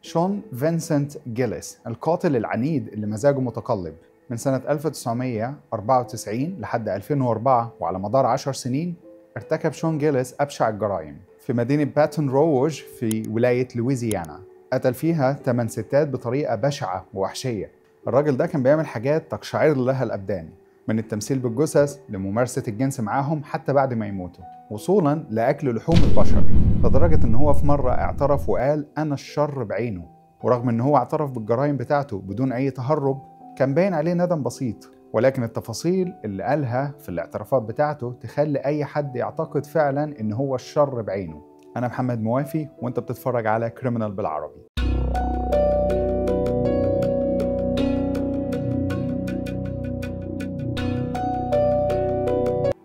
شون فينسنت جيليس، القاتل العنيد اللي مزاجه متقلب. من سنة 1994 لحد 2004 وعلى مدار 10 سنين ارتكب شون جيليس أبشع الجرائم في مدينة باتون روج في ولاية لويزيانا. قتل فيها 8 ستات بطريقة بشعة ووحشية. الراجل ده كان بيعمل حاجات تقشعر لها الأبدان، من التمثيل بالجثث لممارسة الجنس معاهم حتى بعد ما يموتوا، وصولا لأكل لحوم البشر، لدرجة إن هو في مرة اعترف وقال أنا الشر بعينه. ورغم إن هو اعترف بالجرائم بتاعته بدون أي تهرب، كان باين عليه ندم بسيط، ولكن التفاصيل اللي قالها في الاعترافات بتاعته تخلي أي حد يعتقد فعلا إن هو الشر بعينه. أنا محمد موافي وأنت بتتفرج على كريمنال بالعربي.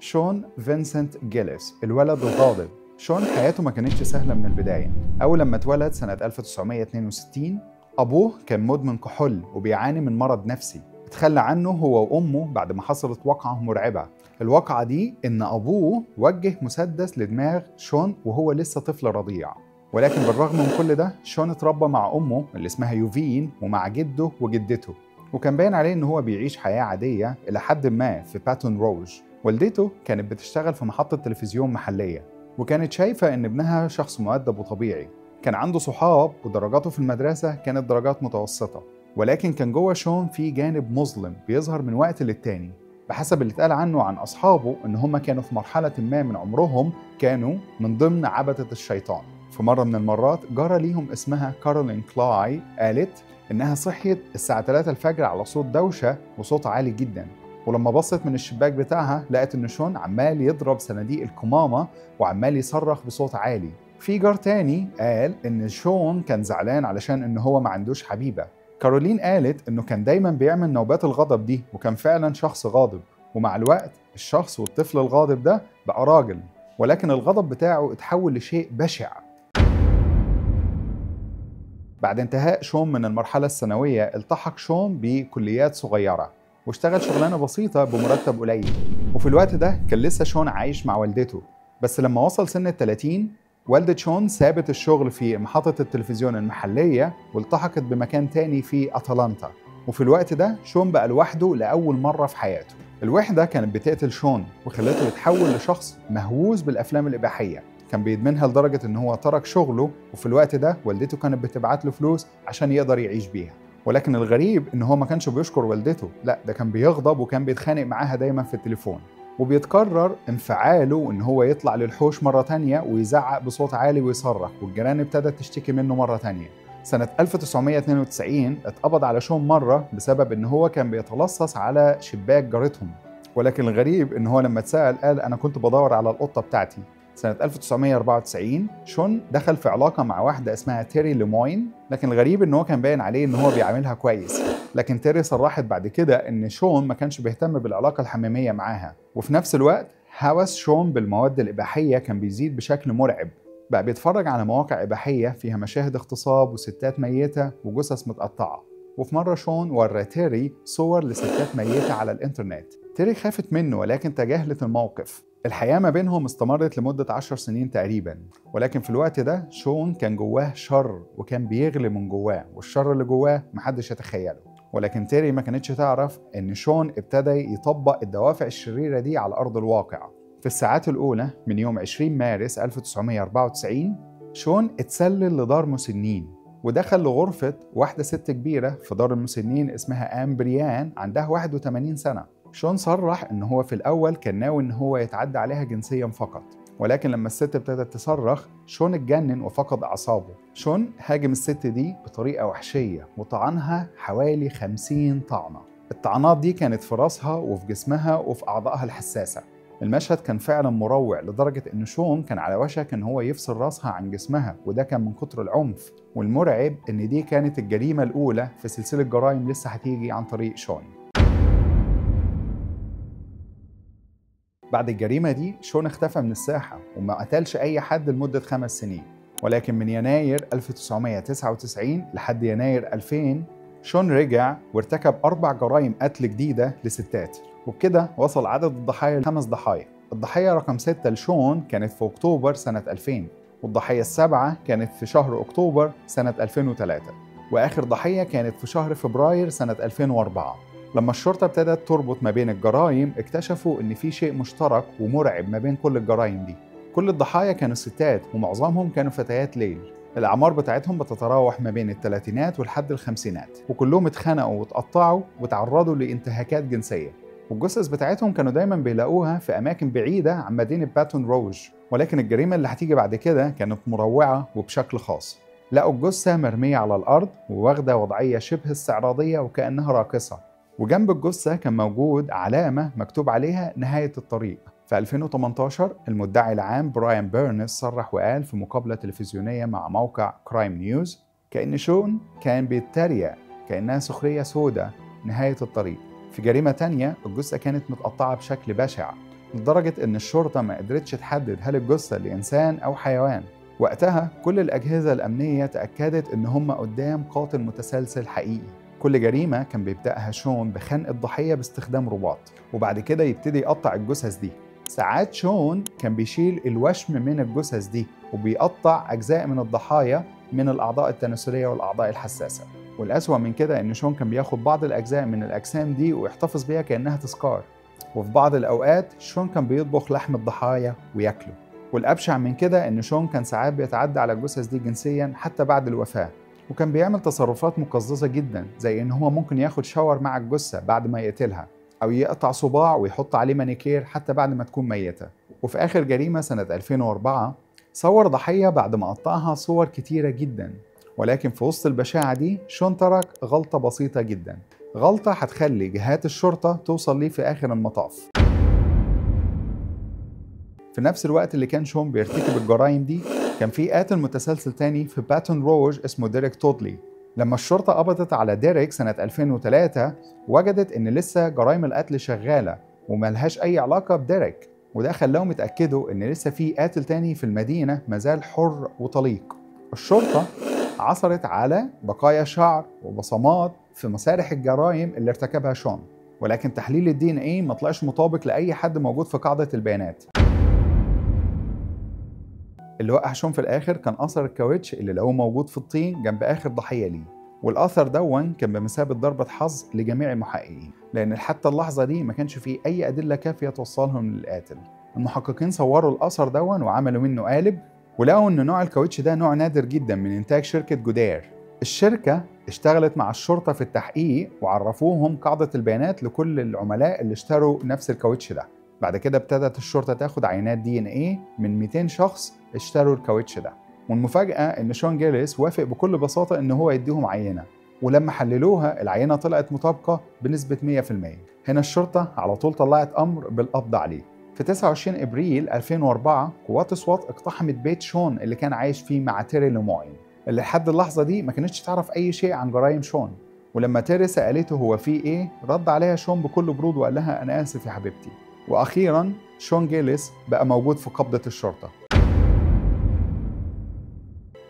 شون فينسنت جيليس، الولد الغاضب. شون حياته ما كانتش سهلة من البداية. أول لما اتولد سنة 1962 أبوه كان مدمن كحول وبيعاني من مرض نفسي. اتخلى عنه هو وأمه بعد ما حصلت واقعة مرعبة. الواقعة دي إن أبوه وجه مسدس لدماغ شون وهو لسه طفل رضيع. ولكن بالرغم من كل ده شون اتربى مع أمه اللي اسمها يوفين ومع جده وجدته، وكان باين عليه إن هو بيعيش حياة عادية إلى حد ما في باتون روج. والدته كانت بتشتغل في محطة تلفزيون محلية، وكانت شايفة إن ابنها شخص مؤدب وطبيعي. كان عنده صحاب ودرجاته في المدرسة كانت درجات متوسطة، ولكن كان جوه شون في جانب مظلم بيظهر من وقت للتاني. بحسب اللي اتقال عنه عن أصحابه إن هما كانوا في مرحلة ما من عمرهم كانوا من ضمن عبدة الشيطان. في مرة من المرات جرى ليهم اسمها كارولين كلاي قالت إنها صحيت الساعة 3 الفجر على صوت دوشة وصوت عالي جدا، ولما بصت من الشباك بتاعها لقت إن شون عمال يضرب صناديق القمامة وعمال يصرخ بصوت عالي. في جار تاني قال إن شون كان زعلان علشان إن هو ما عندوش حبيبة. كارولين قالت إنه كان دايما بيعمل نوبات الغضب دي وكان فعلا شخص غاضب، ومع الوقت الشخص والطفل الغاضب ده بقى راجل، ولكن الغضب بتاعه اتحول لشيء بشع. بعد انتهاء شون من المرحلة الثانوية التحق شون بكليات صغيرة واشتغل شغلانة بسيطة بمرتب قليل. وفي الوقت ده كان لسه شون عايش مع والدته، بس لما وصل سن ال30 والدة شون سابت الشغل في محطة التلفزيون المحلية والتحقت بمكان تاني في أتلانتا. وفي الوقت ده شون بقى لوحده لأول مرة في حياته. الوحدة كانت بتقتل شون وخلته يتحول لشخص مهووس بالأفلام الإباحية، كان بيدمنها لدرجة إن هو ترك شغله. وفي الوقت ده والدته كانت بتبعت له فلوس عشان يقدر يعيش بيها. ولكن الغريب إن هو ما كانش بيشكر والدته، لا ده كان بيغضب وكان بيتخانق معاها دايما في التليفون، وبيتكرر انفعاله إن هو يطلع للحوش مرة تانية ويزعق بصوت عالي ويصرخ، والجيران ابتدت تشتكي منه مرة تانية. سنة 1992 اتقبض على شون مرة بسبب إن هو كان بيتلصص على شباك جارتهم، ولكن الغريب إن هو لما اتسأل قال أنا كنت بدور على القطة بتاعتي. سنة 1994 شون دخل في علاقة مع واحدة اسمها تيري ليموين، لكن الغريب إن هو كان باين عليه إن هو بيعاملها كويس، لكن تيري صرحت بعد كده إن شون ما كانش بيهتم بالعلاقة الحميمية معاها. وفي نفس الوقت هوس شون بالمواد الإباحية كان بيزيد بشكل مرعب، بقى بيتفرج على مواقع إباحية فيها مشاهد اغتصاب وستات ميتة وجثث متقطعة. وفي مرة شون ورى تيري صور لستات ميتة على الإنترنت. تيري خافت منه ولكن تجاهلت الموقف. الحياة ما بينهم استمرت لمدة 10 سنين تقريبا، ولكن في الوقت ده شون كان جواه شر وكان بيغلي من جواه، والشر اللي جواه محدش يتخيله. ولكن تيري ما كانتش تعرف إن شون ابتدى يطبق الدوافع الشريرة دي على أرض الواقع. في الساعات الأولى من يوم 20 مارس 1994 شون اتسلل لدار مسنين ودخل لغرفة واحدة ست كبيرة في دار المسنين اسمها آن بريان، عندها 81 سنة. شون صرح إن هو في الأول كان ناوي إن هو يتعدى عليها جنسيا فقط، ولكن لما الست ابتدت تصرخ شون اتجنن وفقد أعصابه. شون هاجم الست دي بطريقة وحشية وطعنها حوالي 50 طعنة. الطعنات دي كانت في راسها وفي جسمها وفي أعضائها الحساسة. المشهد كان فعلا مروع لدرجة إن شون كان على وشك إن هو يفصل راسها عن جسمها، وده كان من كتر العنف. والمرعب إن دي كانت الجريمة الأولى في سلسلة جرائم لسه هتيجي عن طريق شون. بعد الجريمة دي شون اختفى من الساحة وما قتلش أي حد لمدة 5 سنين، ولكن من يناير 1999 لحد يناير 2000 شون رجع وارتكب 4 جرائم قتل جديدة لستات، وبكده وصل عدد الضحايا ل5 ضحايا. الضحية رقم 6 لشون كانت في أكتوبر سنة 2000، والضحية السابعة كانت في شهر أكتوبر سنة 2003، وآخر ضحية كانت في شهر فبراير سنة 2004. لما الشرطة ابتدت تربط ما بين الجرائم اكتشفوا إن في شيء مشترك ومرعب ما بين كل الجرائم دي. كل الضحايا كانوا ستات ومعظمهم كانوا فتيات ليل، الأعمار بتاعتهم بتتراوح ما بين الثلاثينات والحد الخمسينات، وكلهم اتخنقوا واتقطعوا وتعرضوا لانتهاكات جنسية، والجثث بتاعتهم كانوا دايما بيلاقوها في أماكن بعيدة عن مدينة باتون روج. ولكن الجريمة اللي هتيجي بعد كده كانت مروعة وبشكل خاص. لقوا الجثة مرمية على الأرض وواخدة وضعية شبه استعراضية وكأنها راقصة، وجنب الجثة كان موجود علامة مكتوب عليها نهاية الطريق. في 2018 المدعي العام براين بيرنس صرح وقال في مقابلة تلفزيونية مع موقع Crime News كأن شون كان بيتريق، كأنها سخرية سودة، نهاية الطريق. في جريمة تانية الجثة كانت متقطعة بشكل بشع لدرجة إن الشرطة ما قدرتش تحدد هل الجثة لإنسان أو حيوان. وقتها كل الأجهزة الأمنية تأكدت إن هم قدام قاتل متسلسل حقيقي. كل جريمة كان بيبدأها شون بخنق الضحية باستخدام رباط، وبعد كده يبتدي يقطع الجثث دي. ساعات شون كان بيشيل الوشم من الجثث دي وبيقطع أجزاء من الضحايا من الأعضاء التناسلية والأعضاء الحساسة. والأسوأ من كده إن شون كان بياخد بعض الأجزاء من الأجسام دي ويحتفظ بيها كأنها تذكار. وفي بعض الأوقات شون كان بيطبخ لحم الضحايا وياكله. والأبشع من كده إن شون كان ساعات بيتعدى على الجثث دي جنسيا حتى بعد الوفاة، وكان بيعمل تصرفات مقززة جدا، زي إن هو ممكن ياخد shower مع الجثة بعد ما يقتلها، أو يقطع صباع ويحط عليه مانيكير حتى بعد ما تكون ميتة. وفي آخر جريمة سنة 2004 صور ضحية بعد ما قطعها صور كتيرة جدا، ولكن في وسط البشاعة دي شون ترك غلطة بسيطة جدا، غلطة هتخلي جهات الشرطة توصل ليه في آخر المطاف. في نفس الوقت اللي كان شون بيرتكب الجرائم دي كان في قاتل متسلسل تاني في باتون روج اسمه ديريك تودلي. لما الشرطة قبضت على ديريك سنة 2003 وجدت إن لسه جرائم القتل شغالة وملهاش أي علاقة بديريك، وده خلاهم يتأكدوا إن لسه في قاتل تاني في المدينة مازال حر وطليق. الشرطة عثرت على بقايا شعر وبصمات في مسارح الجرائم اللي ارتكبها شون، ولكن تحليل ال DNA ما طلعش مطابق لأي حد موجود في قاعدة البيانات. اللي وقع شون في الآخر كان أثر الكاوتش اللي لقوه موجود في الطين جنب آخر ضحية ليه، والأثر دون كان بمثابة ضربة حظ لجميع المحققين، لأن حتى اللحظة دي ما كانش فيه أي أدلة كافية توصلهم للقاتل. المحققين صوروا الأثر دون وعملوا منه قالب، ولقوا إن نوع الكاوتش ده نوع نادر جدا من إنتاج شركة جودير. الشركة اشتغلت مع الشرطة في التحقيق وعرفوهم قاعدة البيانات لكل العملاء اللي اشتروا نفس الكاوتش ده. بعد كده ابتدت الشرطة تاخد عينات DNA من 200 شخص اشتروا الكاوتش ده، والمفاجأة إن شون جيليس وافق بكل بساطة إن هو يديهم عينة، ولما حللوها العينة طلعت مطابقة بنسبة 100%. هنا الشرطة على طول طلعت أمر بالقبض عليه. في 29 إبريل 2004 قوات SWAT اقتحمت بيت شون اللي كان عايش فيه مع تيري لوموين، اللي لحد اللحظة دي ما كانتش تعرف أي شيء عن جرائم شون. ولما تيري سألته هو فيه إيه، رد عليها شون بكل برود وقال لها أنا آسف يا حبيبتي. وأخيراً شون جيليس بقى موجود في قبضة الشرطة.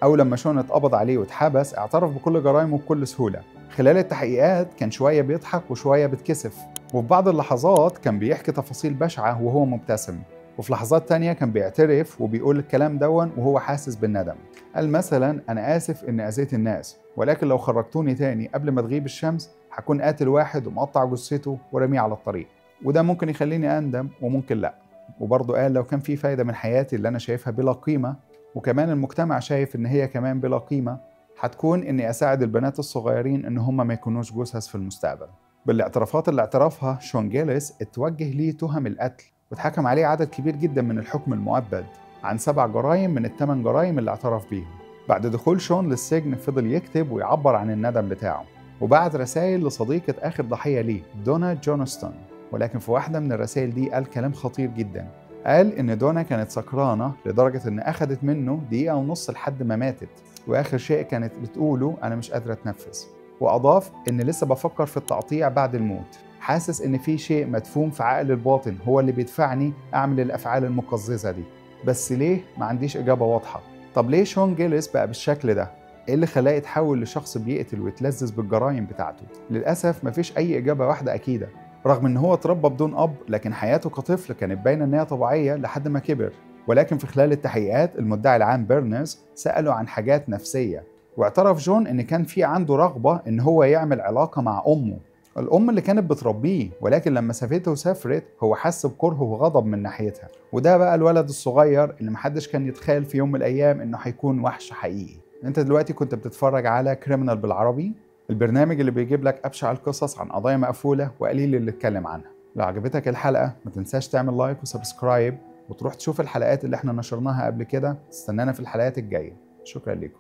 أو لما شون اتقبض عليه واتحبس اعترف بكل جرائمه بكل سهولة. خلال التحقيقات كان شوية بيضحك وشوية بيتكسف، وفي بعض اللحظات كان بيحكي تفاصيل بشعة وهو مبتسم، وفي لحظات تانية كان بيعترف وبيقول الكلام دون وهو حاسس بالندم. قال مثلا أنا آسف إني أذيت الناس، ولكن لو خرجتوني تاني قبل ما تغيب الشمس هكون قاتل واحد ومقطع جثته ورميه على الطريق، وده ممكن يخليني أندم وممكن لأ. وبرضه قال لو كان في فايدة من حياتي اللي أنا شايفها بلا قيمة، وكمان المجتمع شايف إن هي كمان بلا قيمة، هتكون إني أساعد البنات الصغيرين إن هم ما يكونوش جثث في المستقبل. بالاعترافات اللي اعترفها شون جيليس اتوجه ليه تهم القتل، واتحكم عليه عدد كبير جدا من الحكم المؤبد عن 7 جرائم من 8 جرائم اللي اعترف بيهم. بعد دخول شون للسجن فضل يكتب ويعبر عن الندم بتاعه، وبعت رسائل لصديقة آخر ضحية ليه دونا جونستون، ولكن في واحدة من الرسائل دي قال كلام خطير جدا. قال إن دونا كانت سكرانة لدرجة إن أخدت منه 1.5 دقيقة لحد ما ماتت، وآخر شيء كانت بتقوله أنا مش قادرة أتنفس. وأضاف إن لسه بفكر في التقطيع بعد الموت، حاسس إن في شيء مدفون في عقل الباطن هو اللي بيدفعني أعمل الأفعال المقززة دي، بس ليه ما عنديش إجابة واضحة. طب ليه شون جيليس بقى بالشكل ده؟ إيه اللي خلاه يتحول لشخص بيقتل ويتلذذ بالجرائم بتاعته؟ للأسف مفيش أي إجابة واحدة أكيدة. رغم إن هو اتربى بدون أب، لكن حياته كطفل كانت باينة إنها طبيعية لحد ما كبر، ولكن في خلال التحقيقات المدعي العام بيرنز سأله عن حاجات نفسية، واعترف جون إن كان في عنده رغبة إن هو يعمل علاقة مع أمه، الأم اللي كانت بتربيه، ولكن لما سافته وسافرت هو حس بكره وغضب من ناحيتها. وده بقى الولد الصغير اللي محدش كان يتخيل في يوم من الأيام إنه هيكون وحش حقيقي. أنت دلوقتي كنت بتتفرج على Criminal بالعربي، البرنامج اللي بيجيب لك أبشع القصص عن قضايا مقفولة وقليل اللي اتكلم عنها. لو عجبتك الحلقة ما تنساش تعمل like و subscribe وتروح تشوف الحلقات اللي احنا نشرناها قبل كده. استنانا في الحلقات الجاية. شكرا لكم.